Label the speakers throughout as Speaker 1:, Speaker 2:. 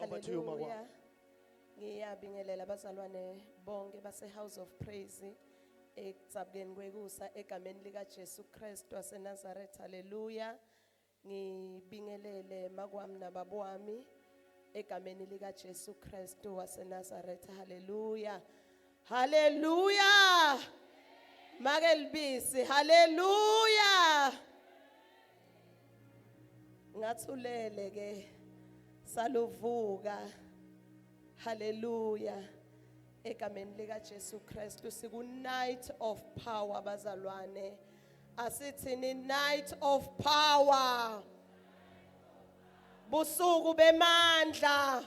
Speaker 1: Over to you, Makwa.
Speaker 2: Hallelujah. Ngiyabingelela abazalwane bonke base House of Praise ekudzabukeni kwekusa egameni lika Jesu Christ waseNazaretha. Hallelujah. Ngibingelele makwami nababo wami egameni lika Jesu Christ waseNazaretha. Hallelujah. Hallelujah. Make libisi. Hallelujah. Ngathulele ke saluvuka. Hallelujah. Egameni lika Jesu Kristu siku night of power bazalwane. Asithini night of power. Busuku bemandla.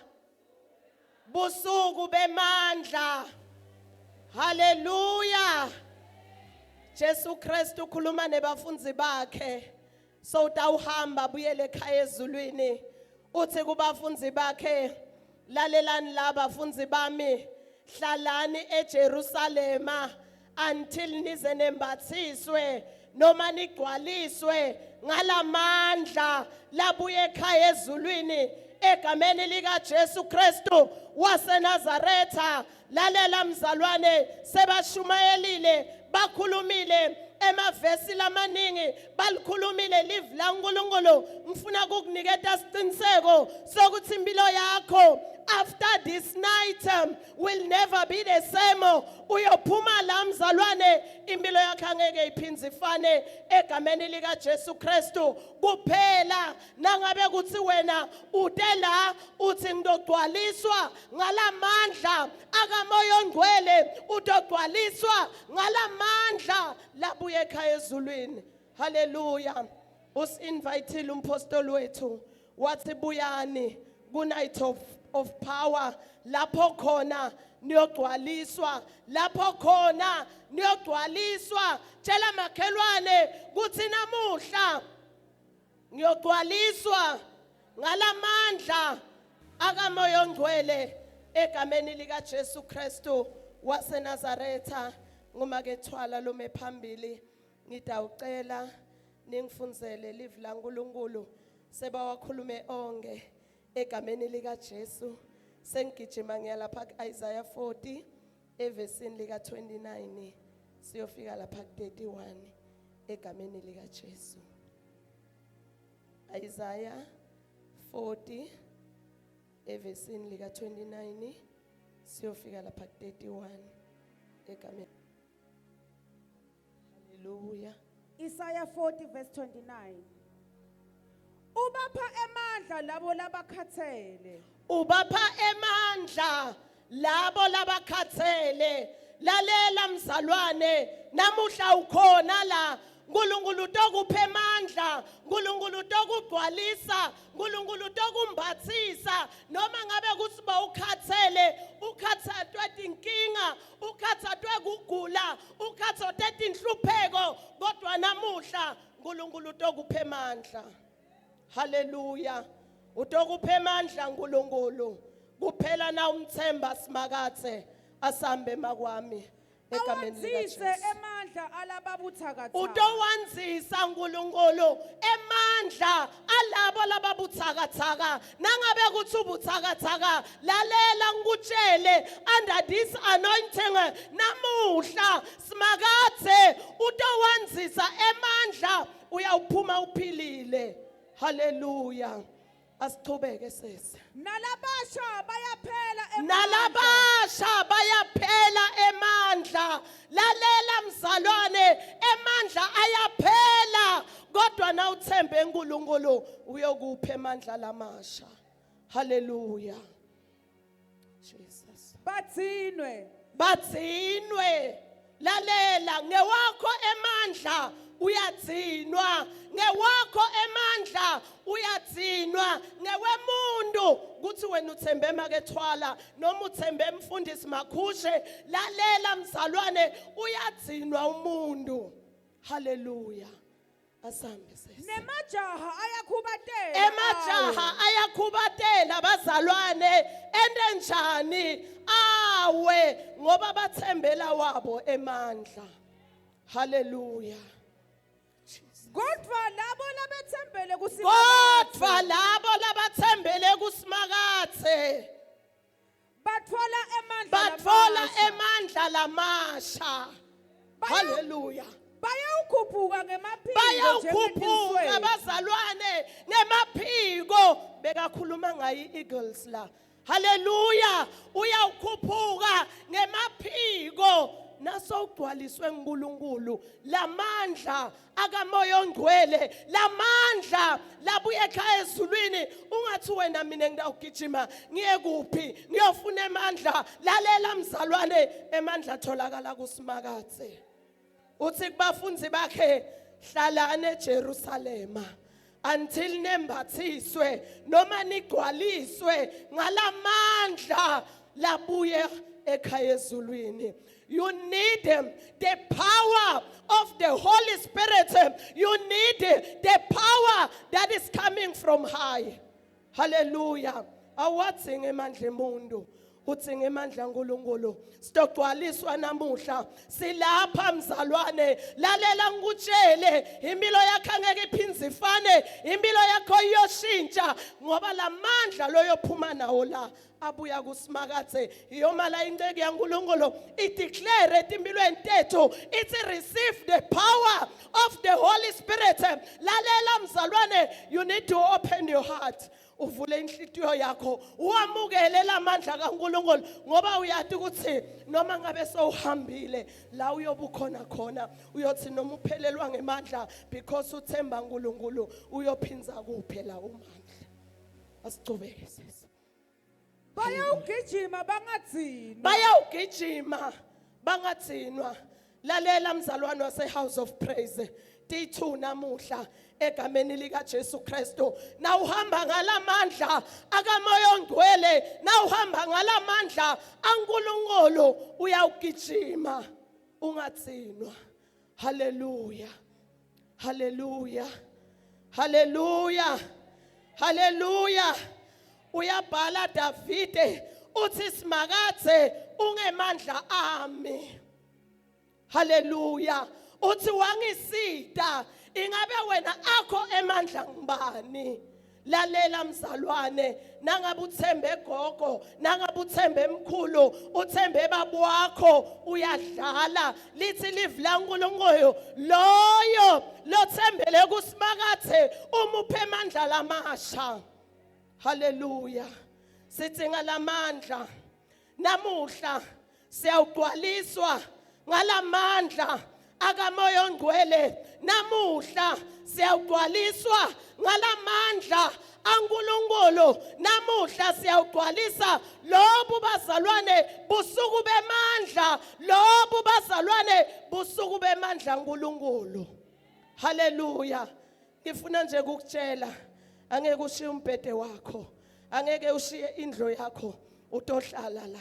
Speaker 2: Busuku bemandla. Hallelujah. Jesu Kristu ukhuluma nebafundzi bakhe. So utawuhamba buyele ekhaya ezulwini. Uthi kubafundzi bakhe lalelani la bafundzi bami hlalani eJerusalema until nize nembathiswe noma nigcwaliswe ngalamandla labuye ekhaya ezulwini egameni lika Jesu Kristu waseNazaretha. Lalela mzalwane, sebashumayelile, bakhulumile emavesi lamaningi, balikhulumile live laNkulunkulu. Ngifuna ukukuniketa isiqiniseko sokuthi impilo yakho after this night will never be the same. Uyophuma la mzalwane, impilo yakho angeke iphindze ifane egameni lika Jesu Kristu. Kuphela nangabe kuthi wena ute la uthi ngidogcwaliswa ngalamandla akamoya ongcwele, utogcwaliswa ngalamandla labuye ekhaya ezulwini. Haleluya. Usinvitile umpostoli wethu wathi buyani ku night of power, lapho khona niyogcwaliswa, lapho khona niyogcwaliswa. Tshela makhelwane kuthi namuhla ngiyogcwaliswa ngalamandla akamoya ongcwele egameni lika Jesu Kristu waseNazaretha. Nguma ke thwala lome phambili, ngidawucela ningifundzele live laNkulunkulu sebawakhulume onke egameni lika Jesu. Sengigijima ngiya lapha ku-Isaiah 40 evesini lika 29 siyofika lapha ku-31 egameni lika Jesu. Isaiah 40 evesini lika 29 siyofika lapha ku-31 egameni. Haleluya.
Speaker 3: Isaiah 40 verse 29. Ubapha emandla labo labakhathele.
Speaker 2: Ubapha emandla labo labakhathele. Lalela mzalwane, namuhla ukhona la, uNkulunkulu utokupha emandla, uNkulunkulu utokugcwalisa, uNkulunkulu utokumbathisa. Noma ngabe kuthi bawukhathele, ukhathatwe tinkinga, ukhathatwe kugula, ukhathatwe tinhlupheko, kodwa namuhla uNkulunkulu utokupha emandla. Haleluya. Utokupha emandla uNkulunkulu. Kuphela na umthemba simakathe asambe makwami egameni lika
Speaker 3: Awandzise
Speaker 2: Jesu.
Speaker 3: emandla alababuthakathaka.
Speaker 2: Utowandzisa uNkulunkulu emandla alabo lababuthakathaka. Nangabe kuthi ubuthakathaka, lalela ngikutshele, under this anointing namuhla simakathe utowandzisa emandla, uyawuphuma uphilile. Haleluya. Asichubeke sisi.
Speaker 3: Nalabasha bayaphela emandla.
Speaker 2: Nalabasha bayaphela emandla. Lalela mzalwane, emandla ayaphela, kodwa na uthembe uNkulunkulu uyokupha emandla lamasha. Haleluya. Jesus.
Speaker 3: Bathinwe.
Speaker 2: Bathinwe. Lalela, ngewakho emandla uyathinwa, ngewakho emandla uyathinwa, ngewemuntu kuthi wena uthembe makethwala noma uthembe mfundisi makhushe. Lalela mzalwane, uyathinwa umuntu. Haleluya. Asambe sesi.
Speaker 3: Nemajaha ayakhubatela.
Speaker 2: Emajaha ayakhubatela bazalwane, ente njani? Awe, ngoba bathembela wabo emandla. Haleluya. Jesus.
Speaker 3: Kodwa labo labetsembele
Speaker 2: Kodwa
Speaker 3: kuSimakadze
Speaker 2: labo labathembele kuSimakadze
Speaker 3: batfola emandla
Speaker 2: batfola
Speaker 3: lamasha.
Speaker 2: emandla lamasha. Haleluya.
Speaker 3: Bayawukhuphuka ngemaphiko
Speaker 2: Bayawukhuphuka
Speaker 3: njengetintsweli.
Speaker 2: bazalwane ngemaphiko bekakhuluma ngayi eagles la. Haleluya, uyawukhuphuka ngemaphiko nasowugcwaliswe nguNkulunkulu lamandla akamoya ongcwele lamandla labuye ekhaya ezulwini. Ungathi wena mina ngidawugijima ngiye kuphi ngiyofuna emandla. Lalela mzalwane, emandla atholakala kuSimakadze. Uthi kubafundi bakhe, hlalani eJerusalema until nembathiswe noma nigcwaliswe ngalamandla labuye ekhaya ezulwini. You need the power of the Holy Spirit. You need the power that is coming from high. Hallelujah. Awadzinga emandla emuntu, udzinga emandla kaNkulunkulu. Sitogcwaliswa namuhla silapha mzalwane. Lalela ngikutshele, impilo yakho angeke iphindze ifane, impilo yakho iyoshintsha ngoba lamandla loyophuma nawo la abuya kuSimakadze. Iyoma la inceke yaNkulunkulu ideclare etimpilweni tethu, ithi receive the power of the Holy Spirit. Lalela mzalwane, you need to open your heart, uvule inhlitiyo yakho, uwamukele lamandla kaNkulunkulu ngoba uyathi ukuthi noma ngabe sowuhambile la uyobukhona khona, uyothi noma uphelelwa ngemandla, because uthemba uNkulunkulu, uyophinza kuphe la umandla. Asicubeke sisi.
Speaker 3: Bayawugijima bangadzinwa.
Speaker 2: Bayawugijima bangadzinwa. Lalela mzalwane wase House of Praise, T2, namuhla egameni lika Jesu Kristu, na uhamba ngalamandla akamoya ongcwele, na uhamba ngalamandla aNkulunkulu, uyawugijima ungadzinwa. Haleluya, haleluya, haleluya, haleluya. Uyabhala Davide uthi Simakadze ungemandla ami. Haleluya. Uthi wangisita. Ingabe wena akho emandla ngibani? Lalela mzalwane, nangabe uthembe gogo, nangabe uthembe emkhulu, uthembe baba wakho, uyadlala. Lithi live laNkulunkulu, loyo lothembele kuSimakadze umuphe amandla lamasha. Haleluya. Sithi ngalamandla namuhla siyawugcwaliswa ngalamandla akamoya ongcwele. Namuhla siyawugcwaliswa ngalamandla aNkulunkulu. Namuhla siyawugcwalisa lobu bazalwane busuku bemandla, lobu bazalwane busuku bemandla aNkulunkulu. Haleluya. Ngifuna nje ukukutshela, angeke ushiye umbhede wakho, angeke ushiye indlu yakho, utohlala la,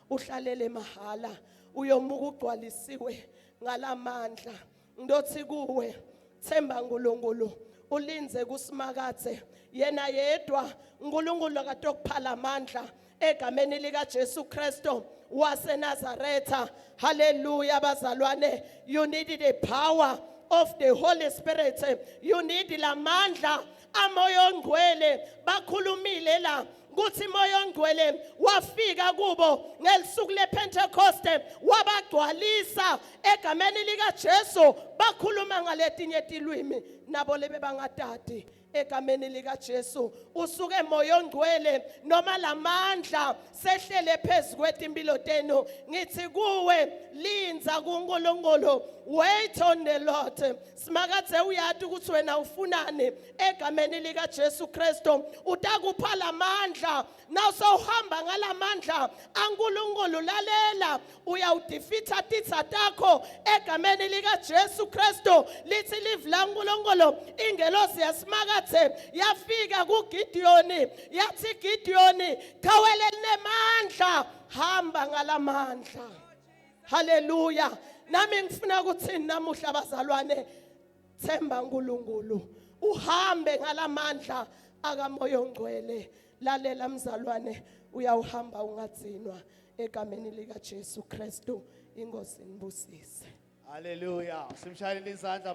Speaker 2: uhlalele mahala, uyomuka ugcwalisiwe ngalamandla. Ndothi kuwe, themba uNkulunkulu, ulinze kuSimakadze, yena yedwa uNkulunkulu akatokuphala amandla egameni lika Jesu Kristu waseNazaretha. Haleluya bazalwane, you need the power of the Holy Spirit. You need lamandla amoya ongcwele. Bakhulumile la kuthi moya ongcwele wafika kubo ngelisuku lePentecost, wabagcwalisa egameni lika Jesu, bakhuluma ngaletinye tilwimi nabo lebe bangatati egameni lika Jesu. Usuke moya ongcwele noma lamandla sehlele phezulu kwetimpilo tenu. Ngithi kuwe, linza kuNkulunkulu, wait on the Lord. Simakadze uyati ukuthi wena ufunani. Egameni lika Jesu Kristu utakupha lamandla. Nawusawuhamba ngalamandla aNkulunkulu, lalela, uyawudefeata titsa takho egameni lika Jesu Kristu. Lithi live laNkulunkulu, ingelosi yaSimakadze yafika kuGideyoni yathi, Gideoni, qhawe linemandla, hamba ngalamandla. Haleluya. Nami ngifuna ukuthi namuhla bazalwane, themba uNkulunkulu, uhambe ngalamandla akamoya ongcwele. Lalela mzalwane, uyawuhamba ungadzinwa egameni lika Jesu Kristu. Inkosi nibusise.
Speaker 1: Hallelujah. Simshayele izandla.